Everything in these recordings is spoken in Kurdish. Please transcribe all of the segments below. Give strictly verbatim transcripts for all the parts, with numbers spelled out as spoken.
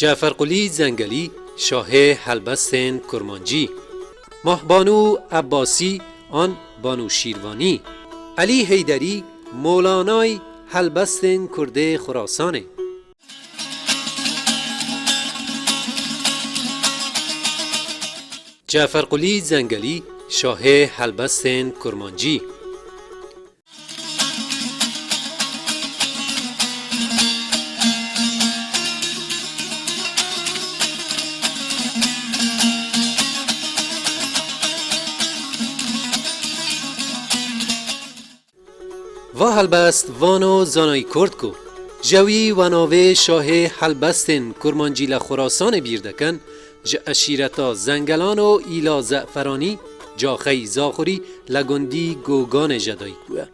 Ceferqulî Zengelî, şahê helbestên kurmancî. Mahbanû Ebbasî an Banû Şîrvanî. Elî Heyderî, molanay helbestên kurdê Xurasanê. Ceferqulî Zengelî, şahê helbestên kurmancî. Va helbest vano zanayî kurd ku jewî we navê şahê helbestên kurmancî le Xurasanê bîr dekin, ji eşîreta Zengelan û îla Ze'feranî, caxeyî Zaxurî, le gundî Goganê je dayik bûye.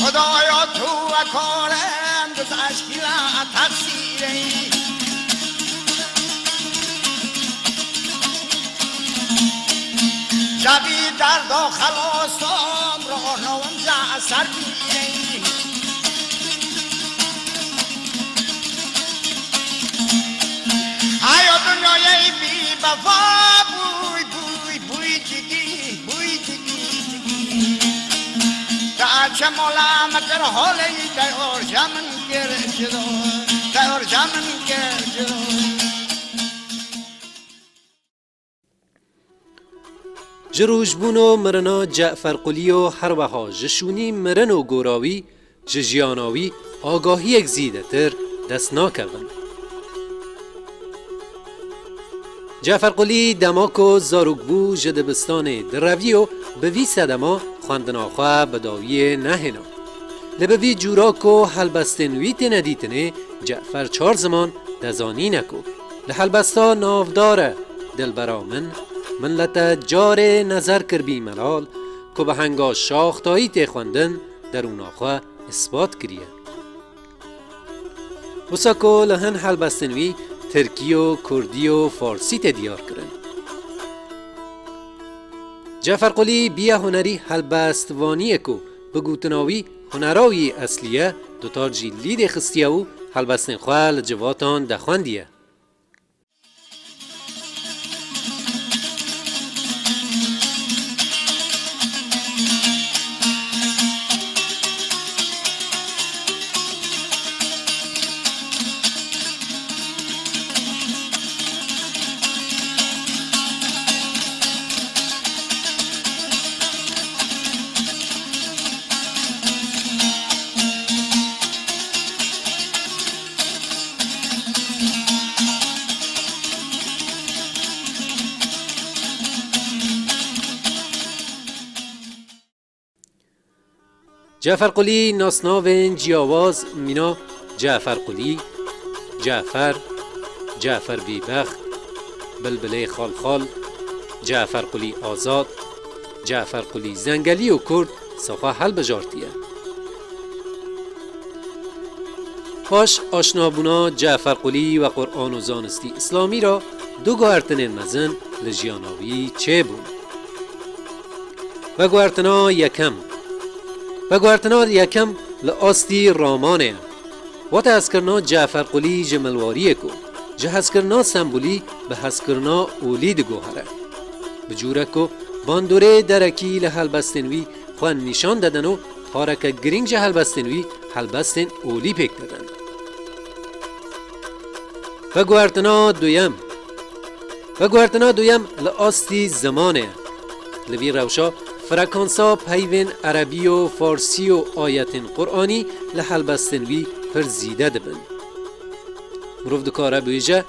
Xwedaya tu ve karem, tu eşkî la teqsîrê. Jabî derdo xelasam, rono wim ja ser bîrê. Ayo dinyayê bî befa bûy, bûy, bûy cigî, bûy cigî, cigî. Te çe mola me kir holê, te orja min kir cido, te orja min kir cido. Ji rûjbûn û mirina Ceferqulî û herweha ji şûnî mirin û gora wî, ji jiyana wî agahiyek zêdetir dest nakevin. Ceferqulî dema ku zarok bû ji dibistanê direvî û bi vî sedema xwendina xwe bi dawiyê nehêna. Lê bi vî cûra ku helbestên wî têne dîtinê, Cefer çar ziman dezanîne ku li helbesta navdar e, Dilbera min, min le te carê nezer kirbî melal, ku bi henga şaxtayî tê xwendin, derûna xwe îspat kiriye. Wisa ku li hin helbestên wî tirkî û kurdî û farsî tê diyar kirin. Ceferqulî bîye hunerî helbestvaniyê ku bi gotina wî hunera wî eslî ye, dutar jî lîdê xistiye û helbestên xwe li civatan dexwendiye. Ceferqulî nasnavên ciyawaz mîna Ceferqulî, Cefer, Cefer Bêbext, Bilbilê Xalxal, Ceferqulî Azad, Ceferqulî Zengelî û Kurd, Saxa helbijartiye. Paş aşnabûna Ceferqulî we Quran û zanistî îslamî re du guhertinên mezin li jiyana wî çêbûn. Veguhertina yekem. Veguhertina yekem li astî ramanê ye. Wate hezkirina Ceferqulî ji milwariyê ku ji hezkirina sembolî bi hezkirina olî diguhere. Bi cûrek ku bandorê derekî li helbestên wî xwe nîşan dedin û pareke girîng ji helbestên wî helbestên olî pêk didin. Veguhertina duyem. Veguhertina duyem li astî zimanê ye. Li vî rewşa frekansa peyvên erebî û farsî û ayetên Quranî li helbestên wî pir zêde dibin. Mirov dikare bibêje,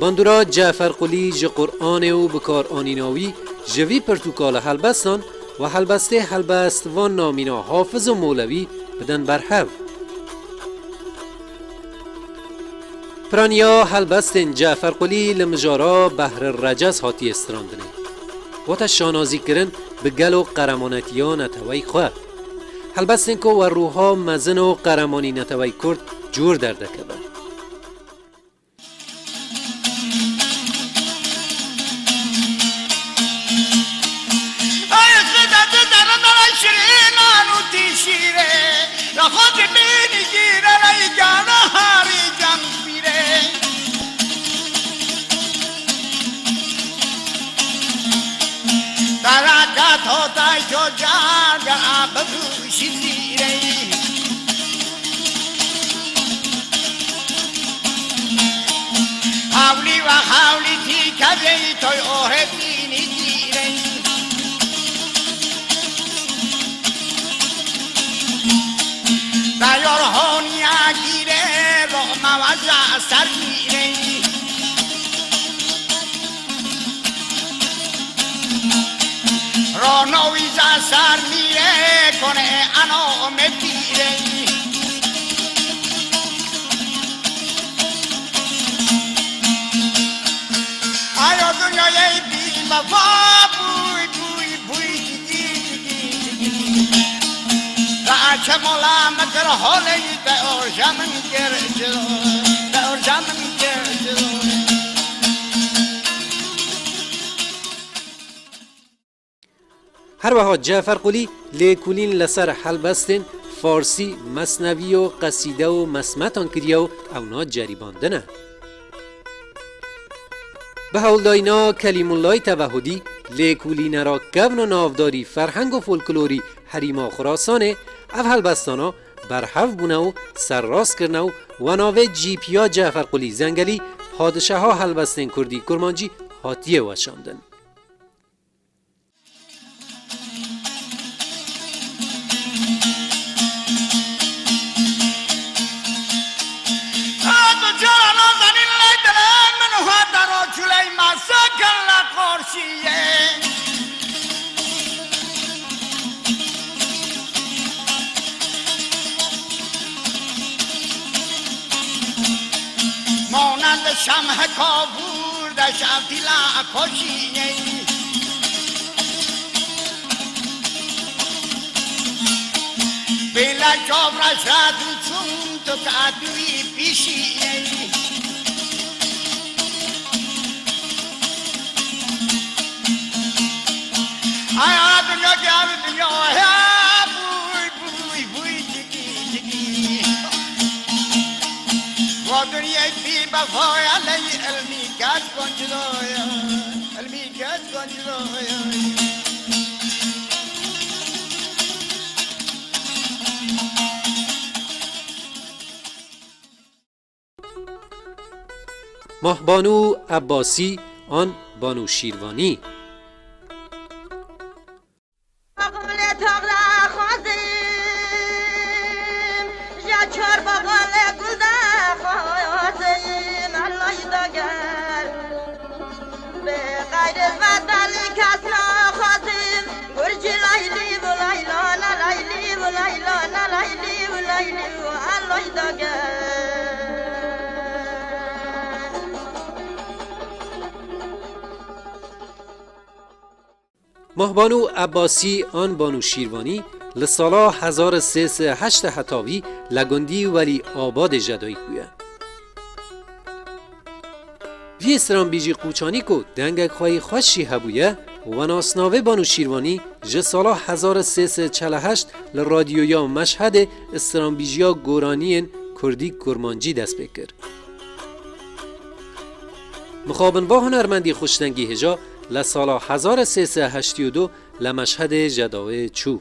bandora Ceferqulî ji Quranê û bikaranîna wî ji vî pirtûka li helbestan we helbestê helbestvan namîna Hafiz û Molewî bidin berhev. Piraniya helbestên Ceferqulî li mijara Behrir Recez hatiye strandinê. Wate şanazîkirin bi gel û qeremanetiya neteweyî xwe. Helbestên ku werûha mezin û qeremanî neteweyî Kurd cûr derdekevin. Ay, xida tu zerre dara şirînan û tî şîrê. Raxo dibînî gîre, reycana harî can pîrê. Dara ka totay coca, ca abidu şitîrey. Hawlî ve hawlî tî kevey toy ohetînî dîrey. Dayor honiya gîre, loqma ve ja ser gîrey. Rono wî za sar mîre kone ano me pîre. Ayo dunyayê bî mefa bûy, bûy, bûy, cigî, cigî, cigî. Ra çe mola me kir holê te orja min kir cilo, te orja min kir cilo. Her wiha Ceferqulî lêkolîn li ser helbestên farsî, mesnevî û qesîde û mesmetan kiriye û ewna ceribandine. Bi hewldayîna Kelîmullahî Tevehudî, lêkolînera kevn û navdarî ferheng û folklorî herîma Xurasanê, ev helbestana berhev bûne û serrast kirine û we navê Cîpiya Ceferqulî Zengelî, padişaha helbestên kurdî kurmancî hatiye weşandin. Monand şam heko vûr de şav dîla koşî. Bêla çovra şadû çûn tu ka dûî pîşî. Ay, a dinya gel dinya, he, bûy, bûy, bûy, cikî, cikî. Va dinyayê bî befaya ley, elmî kaç goncdoya, elmî kaç goncdoya. Mahbanu Ebbasî an Banu Şîrvanî. Mahbanu Ebbasî an Banu Şîrvanî li sala hezar sê sed heşt hetavî li gundî Welî Abadê jedayî bûye. Vî stranbîjî qûçanî ku dengek xwe yî xweş jî hebûye, wenasnavê Banu Şîrvanî ji sala hezar sê sed çel heşt li radyoya Meşhedê stranbîjiya goraniyên kurdî kurmancî dest pê kir. Mixabin va hunermendî xuşdengî hêja li sala hezar sê sed heştê û du li Meşhedê jedawê çû.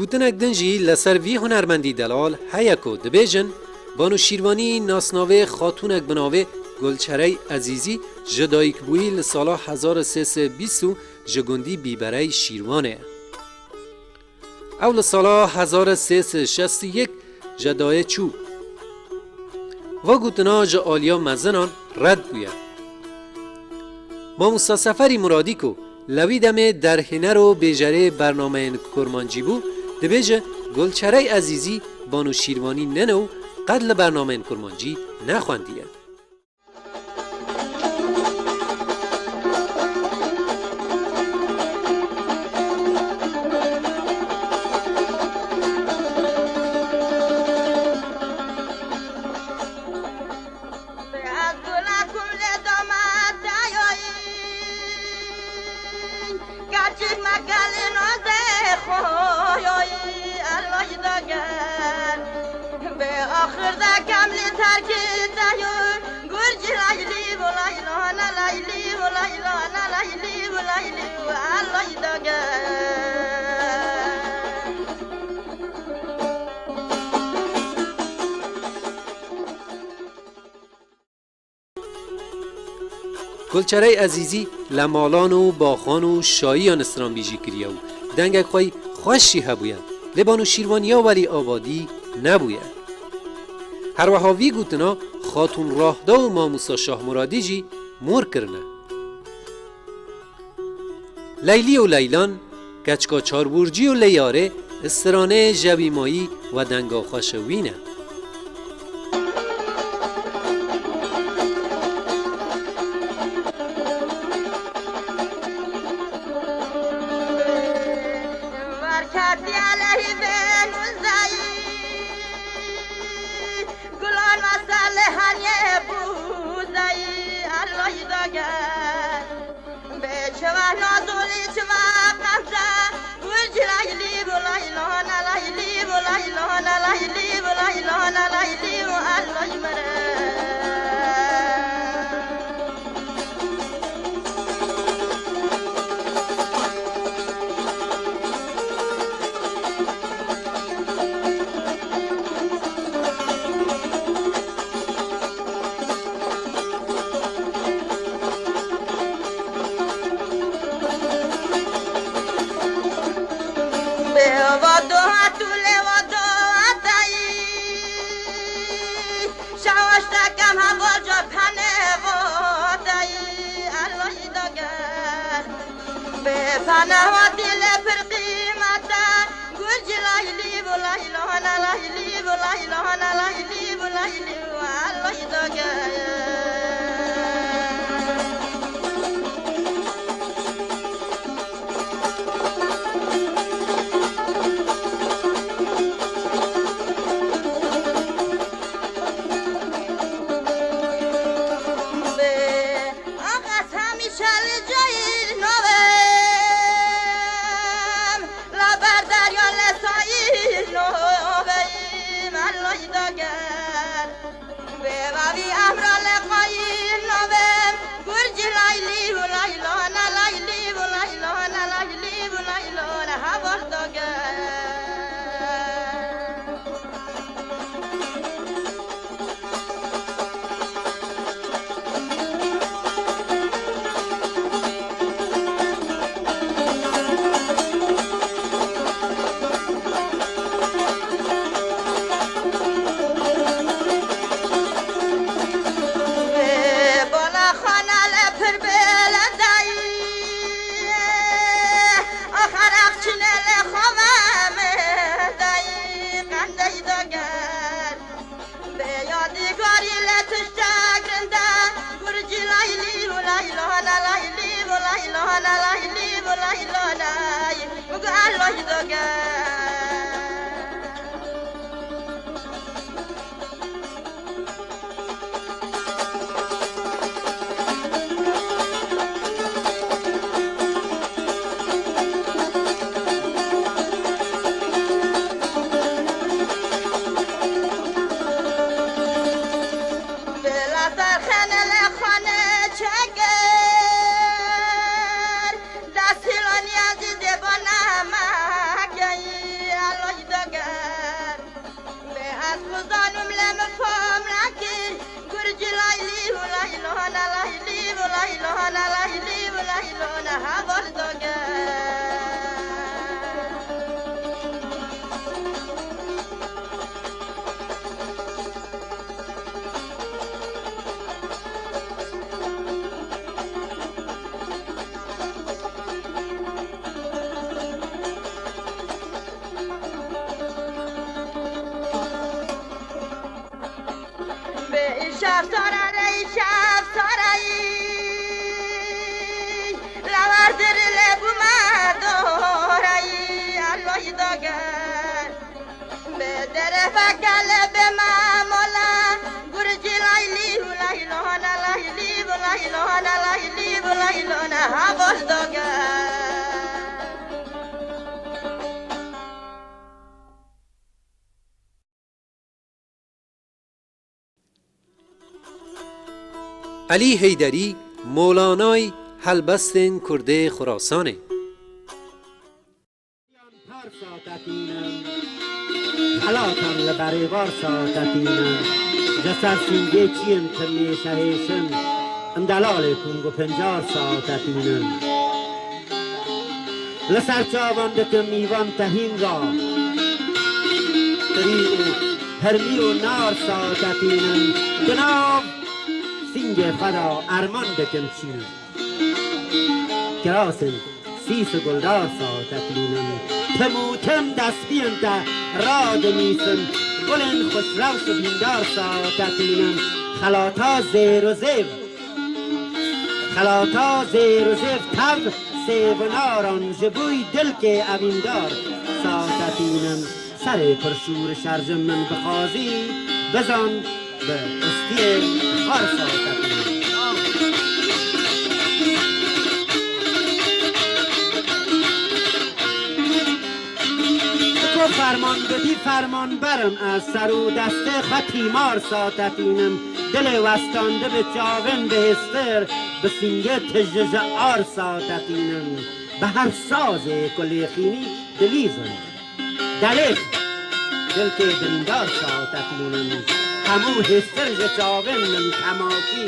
Gotinek din jî li ser vî hunermendî delal heye ku dibêjin, Banu Şîrvanî nasnavê xatûnek bi navê Gulçerey Ezîzî ji dayikbûyî li sala hezar û sê sed bîst û ji gundî Bîberey Şîrwanê ye. Ew li sala hezar û sê sed şêst û yek ji dayê çû. Va gotina ji aliya mezinan red bûye. Mamosta Seferî Muradî ku lewî demê derhêner û bêjerê bernameyên kurmancî bû, dibêje, Gulçerey Ezîzî Banu Şîrvanî nene û qet li bernameyên kurmancî nexwendiye. Gulçerey Ezîzî li malan û baxan û şayiyan stranbêjî kiriye û dengek xwe yî xweş jî hebûye, lê Banu Şîrvaniya Welî Abadî nebûye. Her wiha vî gotina Xatûn Rahda û Mamosta Şah Muradî jî mor kirine. Leylî û Leylan, keçika çarburcî û leyarê, stranê jewîmayî we denga xweşe wî ne. Gulan masa li haniyê bûzayî, Ellayî dager. Bê çiva nazolî, çiva qemze, gurcî laylî bû laylana, laylî bû laylana, laylî bû laylana, laylî bû Ellayî mere. Bê va do hatû lê va do hatayî. Şawaşta kam heval ca pene vatayî, Ellayî dager. Bê pene hatî lê pir qîmete, gurcî laylî bû laylana, laylî bû laylana, laylî bû laylî bû, Ellayî dager. Axa hemîşe li cayî navem, la ber derya li sayî naveyî, Ellayî dager. Bê vavî emra li qayî navem, gurcî laylî û laylana, laylî û laylana, laylî û laylana, heval dager. Bala xana le pir belendayî, axar axçine le xava me dayî, qendey dager. Bê yadîgarî le tiştek rinde, gurcî laylî û laylana, laylî û laylana, laylî û laylanay, bigu Ellayî dager. Bila serxene le xane çeker, destîlan yazî dê bana makey, Şev sare rey, şev sare yî, lewerdir lê bûme doreyî, Elloyî doger. Bi derefeke lê bê me mola, gurcî laylî û laylona, laylî û laylona, laylî û laylona, ha bol doger. Elî Heyderî, Molanay helbestên Kurdê Xurasanê. Par satetînim, helatan li berêvar satetînim, ji ser sîngê çiyên timê şehêşin, em delalê pûng û pincar satetînim. Li ser çavan dikim mîvan tehîn ra. Tirî û hermî û nar satetînin. Di nav sîngê xwe de erman dikim çîn. Kirasên sîs û guldar satetînin. Tim û tim destpiyên te radinîsin. Gulên xweşrewş û bîndar satetînin. Xelata zêr û zêv. Xelata zêr û zêv tev sêvinaran ji bûy dilkê evîndar satetînin. Serê pir şûr şerjim min bixwazî, bizan bi istiyê xar satetînin. Ko ferman bidî fermanberim ez, ser û destê xwe tîmar satetînim. Dilê westandibî çavên bihêstir, bi sîngê tije ji ar satetînim. Bi her sazê ku lêxînî dilîzin. Delêx, dilkê birîndar satetînim. Hemû hêstir ji çavên min temakî.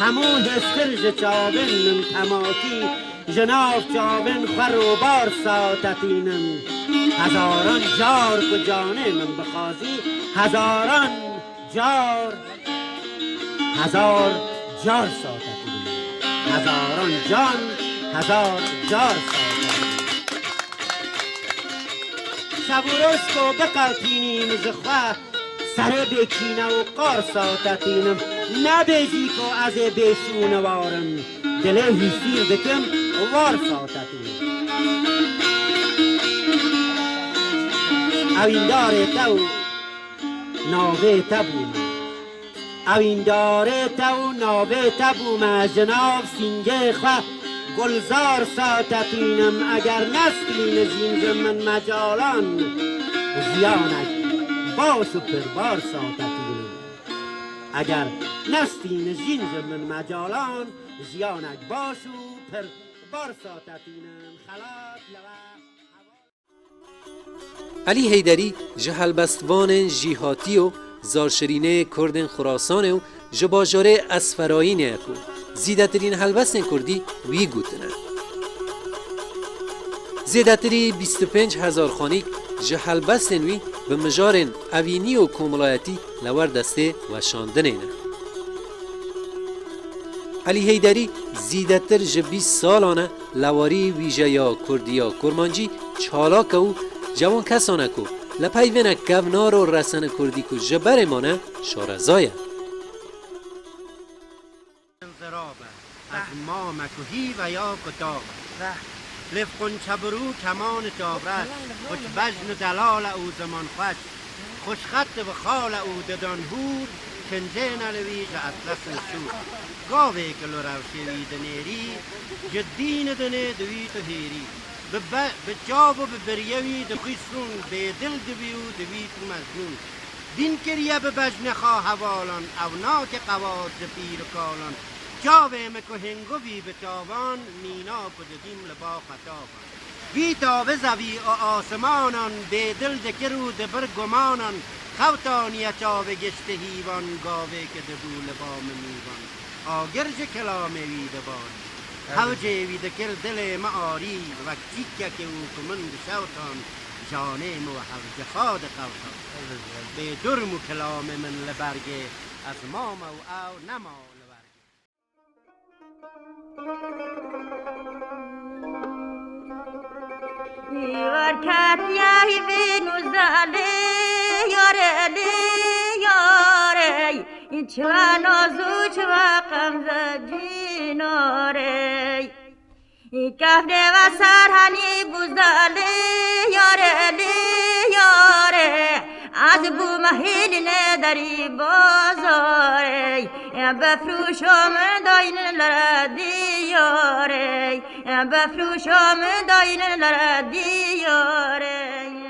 Hemû hêstir ji çavên min temakî. Ji nav çavên xwe robar satetînim. Hezaran car ku canê min bixwazî, hezaran car, hezar car satetînim. Hezaran can, hezar car satetînim. Şev û roj ku biqewtînim ji xwe, serê bêkîne û qar satetînim. Nebêjî ku ez ê bêşûnewar im. Dilê hîsîr dikim, war satetînim. Ewîndarê te û navê te bûme. Ewîndarê te û navê te bûme, ji nav sîngê xwe gulzar satetînim. Eger nestînijîn ji min mecalan, jiyanek baş û pirbar satetînim. Eger nestînijîn ji min mecalan, jiyanek baş û pirbar satetînim. Xelat li we. Elî Heyderî ji helbestvanên jîhatî û zarşirînê Kurdên Xurasanê û ji bajarê Esferayînê ye ku zîdetirîn helbestên kurdî wî gotine. Zêdetirî bîst û pênc hezar xanîk ji helbestên wî bi mijarên evînî û komilayetî li wer destê weşandinê ne. Elî Heyderî zîdetir ji bîst salan e lewarî wîjeya kurdî ya kurmancî çalak e û ji wan kesan e ku li pey vê ne kevnar û resene kurdî ku ji berê mane şareza ye. Zirabe, ez mame ku hîve ya ku tabe. Lêv qunçebirû keman çavreş, xweş bejn û delale û ziman xweş. Xweşxet bi xale û didan hûr, kincêne li wî ji etlesin sûr. Gavê ku li rewşê wî dinêrî, ji dîn dinê di wî tu hêrî. Bi be-, bi çav û bi biriyê wî dixwî sûn, bêdil dibî û dibî tu mecnûn. Dîn kiriye bi bejnê xwe hevalan, ew nake qewat ji pîr û kalan. Çavê min ku hingovî bi çavan, mîna ku didîm li ba xwe tavan. Vî tavizevî û asimanan bêdil dikir û dibir gumanan, xewtaniye çavê giştî hîvan, gavê ke dibû li ba min mîvan. Agir ji kilamê wî diban. Hewcê wî dikir dilê min arî, wek çîkekê û ku min dişewtan, canê min we hewce xwe diqewtan. Bê durm û kilamê min li bergê, ez mame û ew nema li wergê. Yar ketiye hîvîn û zelê, yarê lê yarê. Çiva naz û çiva qemze cînarê. Kefrê ve serhanî bûzda lê yare, lê yare. Ez bûme hêlîne derî bazarê. Befrûşo min dayne lere diyarê. Befrûşo min dayne lere diyarê.